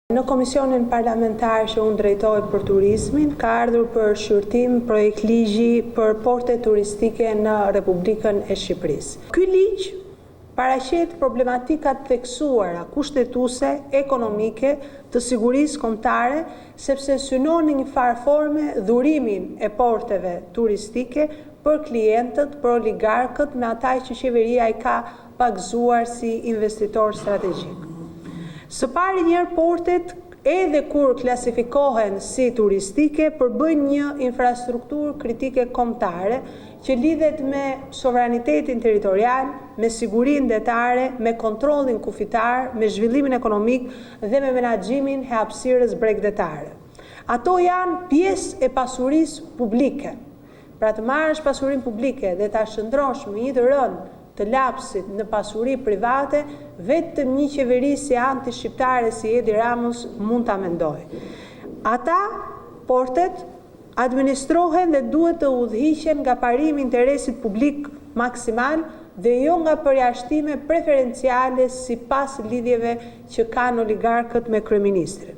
Në Komisionin Parlamentar që unë drejtoj për Turizmin, ka ardhur për shqyrtim projektligji për portet turistike në Republikën e Shqipërisë. Ky ligj paraqet problematika të theksuara kushtetuese, ekonomike, të sigurisë kombëtare, sepse synon në një farë forme dhurimin e porteve turistike për klientët, për oligarkët, me ata që qeveria i ka pagëzuar si investitorë strategjikë. Së pari njëherë portet edhe kur klasifikohen si turistike përbëjnë një infrastrukturë kritike kombëtare që lidhet me sovranitetin territorial, me sigurinë detare, me kontrollin kufitar, me zhvillimin ekonomik dhe me menaxhimin e hapësirës bregdetare. Ato janë pjesë e pasurisë publike. Pra të marrësh pasurinë publike dhe ta shndërrosh me një të rënë të lapsit në pasuri private, vetëm një qeverisje antishqiptare si Edi Ramës mund ta mendojë. Ata, portet, administrohen dhe duhet të udhëhiqen nga parimi i interesit publik maksimal dhe jo nga përjashtime preferenciale sipas lidhjeve që kanë oligarkët me kryeministrin.